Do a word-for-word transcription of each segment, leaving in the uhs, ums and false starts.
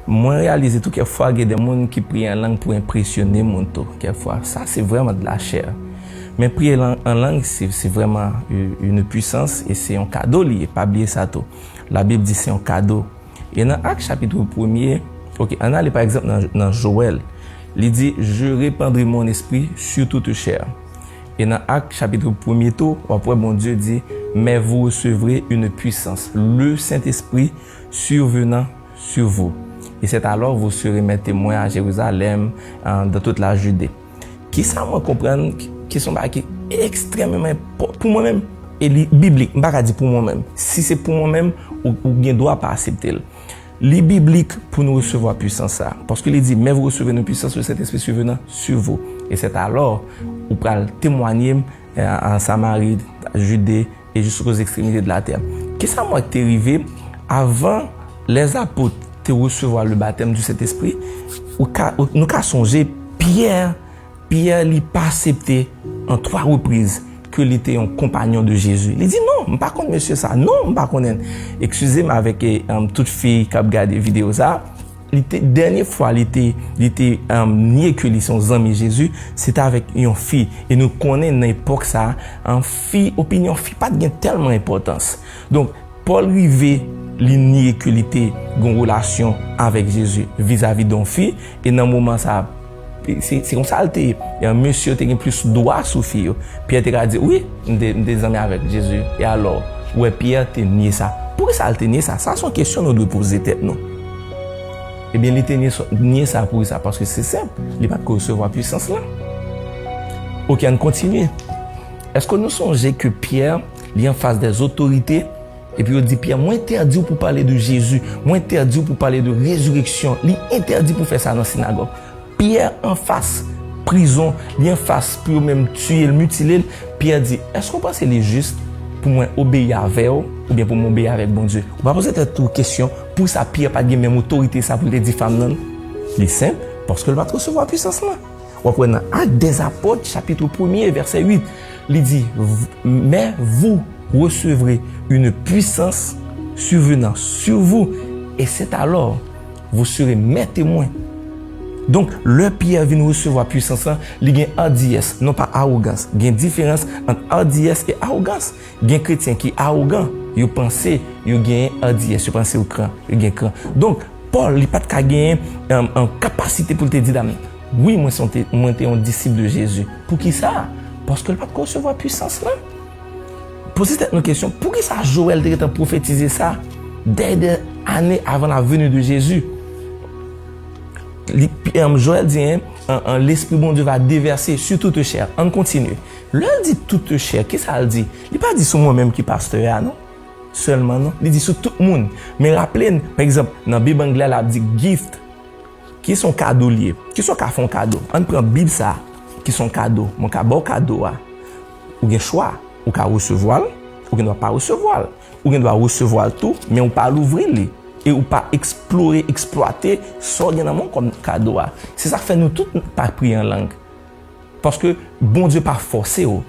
Mwen reyalize tou kèk fwa gen de moun ki priye an lang pou enpresyone moun tou. Kèk fwa, sa se vrèman de la chè. Men priye lan- an lang, se se vrèman u- une puissance e se yon kado li ye. Pa bliye sa tou. Labib di se yon kado. E nan Ak chapit premye, ok, ann ale pa egzanp nan, nan Jowèl. Li di, Je répandrai mon esprit sur toute chair. E nan Ak chapit premye tou, w ap wè Bondye di, Mais vous recevrez une puissance, le Saint-Esprit survenant sur vous. Et c'est alors vous serez mes témoins à Jérusalem, euh, dans toute la Judée. Kisa mwen konprann ki se yon bagay ki ekstrèmeman enpò- pou mwen menm, e li biblik, m pa ka di pou mwen menm. Si se pou mwen menm, ou, ou gen dwa pa aksepte l. Li biblik pou nou resevwa pwisans sa a. Paske li di, Mais vous recevrez une puissance, le Saint-Esprit survenant sur vous. Et c'est alors, ou pral temwanye m, euh, en Samarie, Judée, et jusqu'aux extrémités de la terre. Kisa mwen te rive avan lèzapot te resevwa le baptême du Saint-Esprit? Ou ka, ou- nou ka sonje Pyè, Pyè li pa aksepte an twa repriz ke li te yon konpanyon de Jezi. Li di, Non, m pa konn mesye sa. Non, m pa konnen. Eskize m avèk, eh, um, tout fi k ap gade videyo sa. Li te, dènye fwa li te, li te, um, nye ke li se yon zanmi Jezi, se te avèk yon fi. E nou konnen nan epòk sa, an fi, opinyon fi pa t gen tèlman enpòtans. Donk, Pòl rive, li nye ke li te gen yon relasyon avèk Jezi vizavi de yon fi, e nan moman sa, se, se konsa l te ye. E mesye yo te gen plis dwa sou fi yo. Pyè te ka di, Wi, m te, m te zanmi avèk Jezi. E alò, ou wè, Pyè te nye sa. Poukisa l te nye sa? Sa se yon kesyon nou dwe poze tèt nou. Ebyen, li te nye sa, nye sa poukisa? Paske se senp, li pa t ko resevwa pwisans lan. Ok, ann kontinye. Èske nou sonje ke Pyè, li anfas dè otorite, epi yo di Pyè, Mwen entèdi w pou pale de Jezi, mwen entèdi w pou pale de rezireksyon, li entèdi pou fè sa nan sinagòg. Pyè anfas prizon, li anfas pou yo menm tiye l, mitile l. Pyè di, Èske w panse li jis pou mwen obeyi avè w, oubyen pou mwen obeyi avèk Bondye? Ou pa poze tèt ou kesyon, poukisa Pyè pa t gen menm otorite sa pou l te di fanm nan? Li senp, paske l pa t resevwa pwisans lan. W ap wè nan Actes des Apôtres, chapitre premier, verset huit, li di, Mais vous recevrez une puissance survenant sur vous, et c'est alors vous serez mes témoins. Donk, lè Pyè vin resevwa pwisans lan, li gen ardiyès, non pa awogans. Gen diferans ant ardiyès e awogans. Gen kretyen ki awogan, yo panse yo genyen ardiyès, yo panse yo kran, yo gen kran. Donk, Pòl, li pa t ka genyen, um, um, kapasite pou l te di dam, Wi, mwen se yon te, mwen te yon disip de Jezi. Poukisa? Paske l pa t ko resevwa pwisans lan. Poze tèt nou kesyon, poukisa Jowèl te gentan pwofetize sa dè dè ane avan la venue de Jésus? Li, um, Jowèl di, hein, an, an, Lespri Bondye va devèse sur toute chair. Ann kontinye. Lè l di toute chair, kisa l di? Li pa di sou mwen menm ki pastè a, non. Sèlman, non. Li di sou tout moun. Men raple n, pa egzanp, nan Bib anglè la, ap di gift. Ki se yon kado l ye? Ki se w ka fè yon kado? Ann pran Bib sa, ki se yon kado. Mwen ka ba w kado a. Ou gen chwa. Ou ka resevwa l, ou gen dwa pa resevwa l. Ou gen dwa resevwa l tou, men ou pa louvri li. E ou pa eksplore, eksplwate sa w gen nan men w kòm kado a. Se sa k fè nou tout pa priye an lang. Paske Bondye pa fòse w.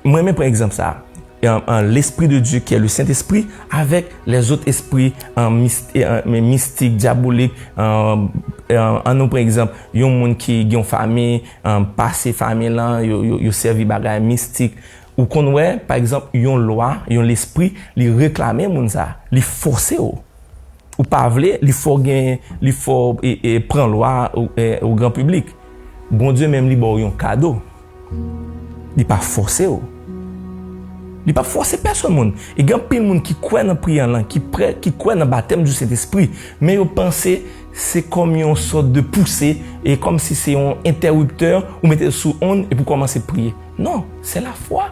Mwen renmen pran egzanp sa. An, an, l'Esprit de Dieu, qui est le Saint-Esprit, avec les autres esprits, an, mis-, an, mistik, dyabolik, an, an, an nou pran egzanp, yon moun ki gen yon fanmi, an, pase fanmi lan, yo, yo, yo sèvi bagay mistik. Ou konn wè, pa egzanp, yon lwa, yon lespri, li reklame moun sa, li fòse w. Ou pa vle, li fè w gen, li fè w, e, e, pran lwa o, e, o gran piblik. Bondye menm li ba w yon kado. Li pa fòse w. Li pa fòse pèsonn moun. E gen anpil moun ki kwè nan priye an lang, ki prè, ki kwè nan batèm di Sentespri, men yo panse se kòm yon sòt de pouse, e kòmsi se yon entèwiptè, ou mete l sou onn epi w kòmanse priye. Non, se lafwa.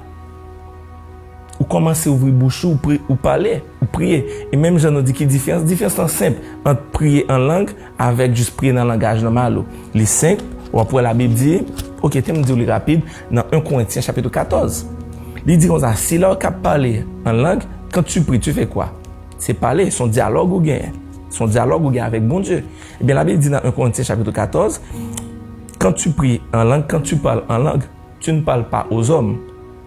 Ou kòmanse ouvri bouch ou, ou pri-, ou pale, ou priye. E menm jan nou di ki diferans, diferans lan senp ant priye an lang avèk jis priye nan langaj nòmal ou. Li senp, w ap wè Labib di, oke, te m di w li rapid, nan en Korentyen chapit katòz. Li di konsa, sila k ap pale an lang, quand tu pries, tu fais quoi? Se pale, se yon dyalòg ou genyen. Se yon dyalòg ou genyen avèk Bondye. Ebyen, Labib di nan en Korentyen chapit katòz, quand tu pries en langue, quand tu parles en langue, tu ne parles pas aux hommes,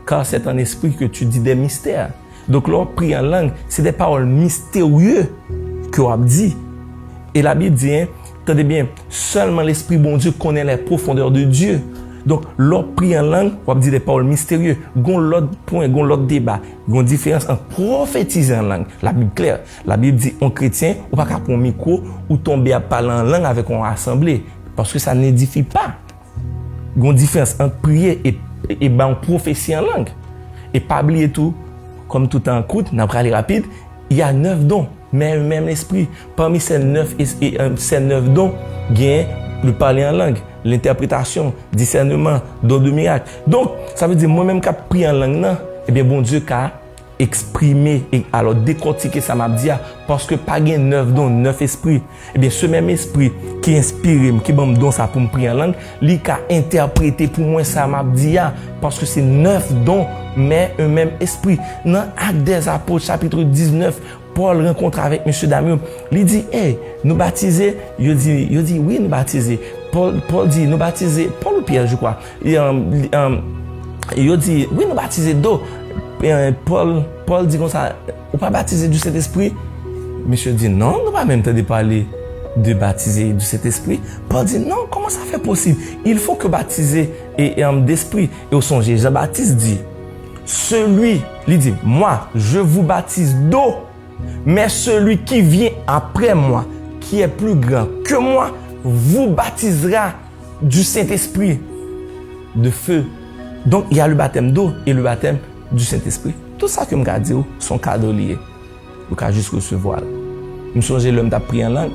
car c'est en esprit que tu dis des mystères. Donk, lè w ap priye an lang, se de pawòl misterye ke w ap di. E Labib di, hein, Tande byen, sèlman Lespri Bondye konnen les profondeurs de Dieu. Donk, lè w ap priye an lang, w ap di de pawòl misterye. Gon lòt pwen, gon lòt deba, gon diferans ant pwofetize an lang. Labib klè. Labib di, yon kretyen, ou pa ka pran yon mikwo, ou tonbe ap pale an lang avèk yon asanble. Paske sa n'édifie pas. Gon diferans ant priye e, e ba yon pwofesi an lang. E pa bliye tou, comme tout temps coûte, n ap prale rapid, il y a neuf dons, mais un même esprit. Parmi ces neuf, es- et, euh, ces neuf dons, gen le parler en langue, l'interprétation, discernement, don de miracle. Donk, sa vle di, mwen menm k ap priye an lang nan, ebyen, Bondye ka eksprime, e alò dekòtike sa m ap di a, paske pa gen nèf don, nèf espri. Ebyen, se menm espri ki enspire m, ki ban m don sa pou m priye an lang, li ka entèprete pou mwen sa m ap di a, paske se nèf don, men un menm espri. Nan Actes des Apôtres, chapitre dix-neuf, Pòl rankontre avèk mesye dam yo. Li di, "Ey, nou batize?" Yo di, yo di, "Wi, nou batize." Pòl, Pòl di, "Nou batize?" Pòl ou Pyè, je crois. E, um, li, um, yo di, "Wi, nou batize do." E, Pòl, Pòl di konsa, "Ou pa batize du Sentespri?" Mesye di, "Non, nou pa menm tande pale de batize du Sentespri." Pòl di, "Non, comment ça fait possible? Il faut que batize e, e, um, d'esprit." E ou sonje, Jean Baptiste di, "Celui," li di, "Moi, je vous baptise d'eau, mais celui qui vient après moi, qui est plus grand que moi, vous baptisera du Saint-Esprit, de feu." Donc, il y a le baptême d'eau et le baptême du Saint-Esprit. Tout sa ke m ka di w, se yon kado li ye. Ou ka jis resevwa l. M sonje lè m t ap priye an lang,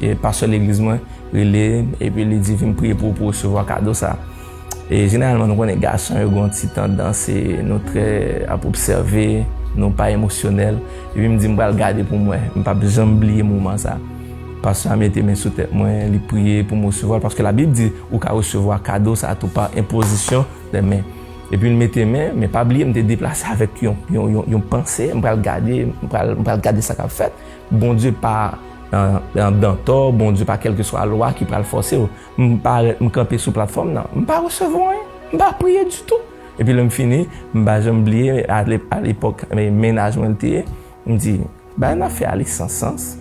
e pastè legliz mwen rele m, epi li di, "Vin priye pou w, pou w resevwa kado sa." E jeneralman, nou konnen gason yo gen yon ti tandans, e nou trè ap obsève, nou pa emosyonèl. Epi m di, "M pral gade pou m wè." M p ap janm bliye moman sa. Pastè a mete men sou tèt mwen, li priye pou m resevwa l, paske Labib di, ou ka resevwa kado sa tou pa enpozisyon de men. Epi l mete men, men pa bliye, m te deplase avèk yon, yon, yon, yon panse, m pral gade, m pral, m pral gade sa k ap fèt. Bondye pa, euh, euh, dantò, Bondye pa kèlkeswa lwa ki pral fòse w. M parèt, m kanpe sou platfòm nan. M pa resevwa anyen. M pa priye ditou. Epi lè m fini, m pa janm bliye, a lep-, a lepòk, men, mennaj mwen l te ye. M di, "Bagay n ap fè a li san sans.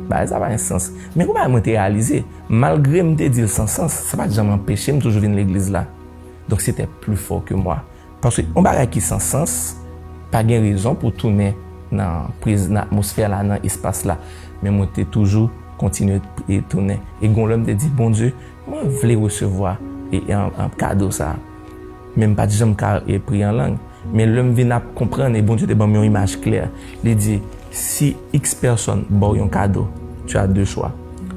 Bagay sa pa gen sans." Men gon bagay mwen te reyalize, malgre m te di l san sans, sa pa t janm anpeche m toujou vin legliz la. Donc, c'était plus fort que moi. Paske yon bagay ki san sans, pa gen rezon pou w tounen nan prez-, nan atmosfè la, nan espas la. Men mwen te toujou kontinye e tounen. E gon lè m te di, "Bondye, mwen vle resevwa e, e, an, an kado sa a." Men m pa t janm ka e, priye an lang. Men lè m vin ap konprann, e Bondye te ban m yon imaj klè. Li di, "Si X pèsòn ba w yon kado, tu as deux choix.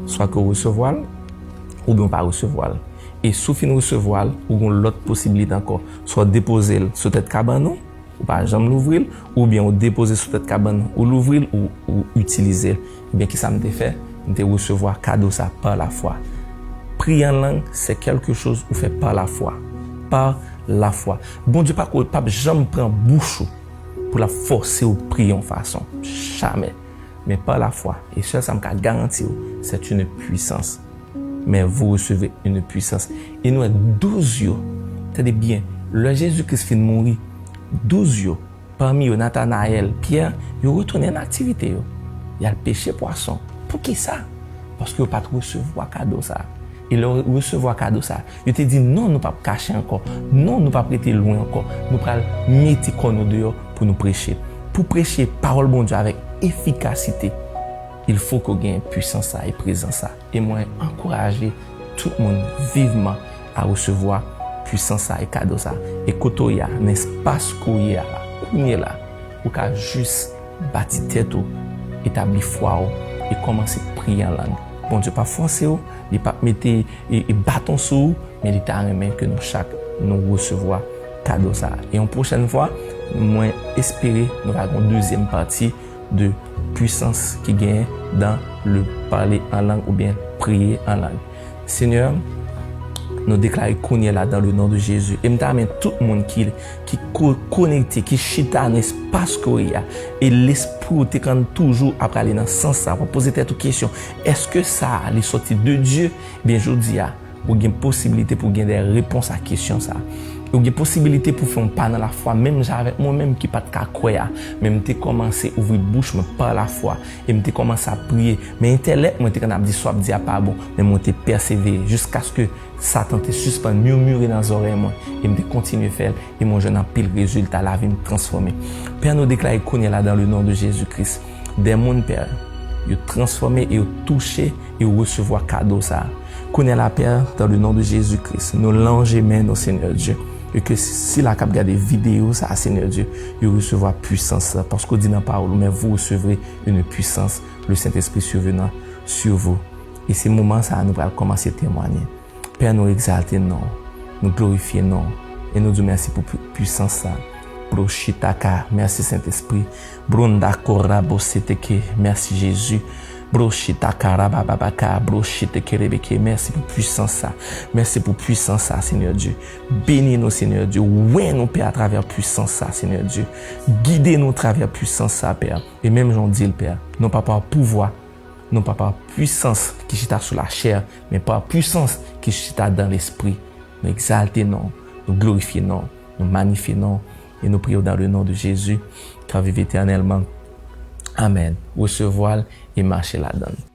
Swa ke w resevwa l, oubyen w pa resevwa l." E si w fin resevwa l, ou gen lòt posibilite ankò. Swa w depoze l sou tèt kabann ou, ou pa janm louvri l, oubyen ou depoze sou tèt kabann ou, ou louvri l, ou, ou itilize l. Ebyen, kisa m te fè? M te resevwa kado sa pa lafwa. Priye an lang, c'est quelque chose ou fè pa lafwa. Pa lafwa. Bondye pa ko-, p ap janm pran bouch ou pou l ap fòse w priye yon fason. Jamè. Men pa lafwa. E sèl sa m ka garanti w, c'est une puissance. Mais vous recevrez une puissance. E nou wè douz yo. Tande byen, lè Jezi Kris fin mouri, douz yo, pami yo Natanayèl, Pyè, yo retounen nan aktivite yo. Y al peche pwason. Poukisa? Paske yo pa t resevwa kado sa a. E lè yo resevwa kado sa a, yo te di, "Non, nou p ap kache ankò. Non, nou p ap rete lwen ankò. Nou pral mete kò nou deyò pou nou preche." Pou preche pawòl Bondye avèk efikasite, il faut ke w gen pwisans sa a e prezans sa a. E mwen ankouraje tout moun vivman a resevwa pwisans sa a e kado sa a. E kote w ye a, nan espas ke w ye a la, kounye la, ou ka jis bati tèt ou, etabli fwa w, e kòmanse priye an lang. Bondye p ap fòse w, li p ap mete e, e baton sou ou, men li ta renmen ke nou chak nou resevwa kado sa a. E yon pwochèn fwa, mwen espere nou va gen yon dezyèm pati de pwisans ki genyen dans le parler en langue oubyen priye an lang. Senyè, nou deklare kounye la dans le nom de Jésus. E m ta renmen tout moun ki, ki ko-, konekte, ki chita nan espas ke w ye a, e lespri w te konn toujou ap prale nan sans sa, w ap poze tèt ou kesyon, èske sa a, li sòti de Dye? Byen, jodi a, ou gen posiblite pou gen de repons a kesyon sa a. Ou gen posibilite pou fè yon pa nan lafwa, menm jan avèk mwen menm ki pa t ka kwè a. Men m te kòmanse ouvri bouch mwen pa lafwa. E m te kòmanse ap priye. Men entèlèk mwen te konn ap di sa w ap di a pa bon. Men mwen te pèsevere jiskaske Satan te sispann mimire nan zòrèy mwen. E m te kontinye fè l. E mwen jwenn anpil rezilta, lavi m transfòme. Pè, nou deklare kounye a la dans le nom de Jésus Christ. Dè moun, Pè, yo transfòme e yo touche e yo resevwa kado sa a. Kounye a la, Pè, dans le nom de Jésus Christ, nou lonje men nou, Senyè Dye. E ke sila k ap gade videyo sa a, Senyè Dye, yo resevwa pwisans la. Paske w di nan pawòl ou, mais vous recevrez une puissance, le Saint-Esprit survenant sur vous. E se moman sa a nou pral kòmanse temwanye. Pè, nou egzalte non w, nou glorifye non w, e nou di w mèsi pou pwi- pwisans sa. Broshitaka, mèsi Sentespri. Bronda korabo seteke, mèsi Jezi. Broshitaka rabababaka, broshiteke rebeke, mèsi pou pwisans sa. Mèsi pou pwisans sa, Senyè Dye. Beni nou, Senyè Dye. Wè nou, Pè, atravè pwisans sa, Senyè Dye. Gide nou atravè pwisans sa, Pè. E menm jan w di l, Pè, non pa pa pouvwa, non pa pa pwisans ki chita sou lachè, men pa pwisans ki chita dan lespri. Nou egzalte non w, nou glorifye non w, nou manifye non w, e nou priye w dans le nom de Jésus, k ap viv etènèlman. Amèn. Resevwa l e mache ladan l.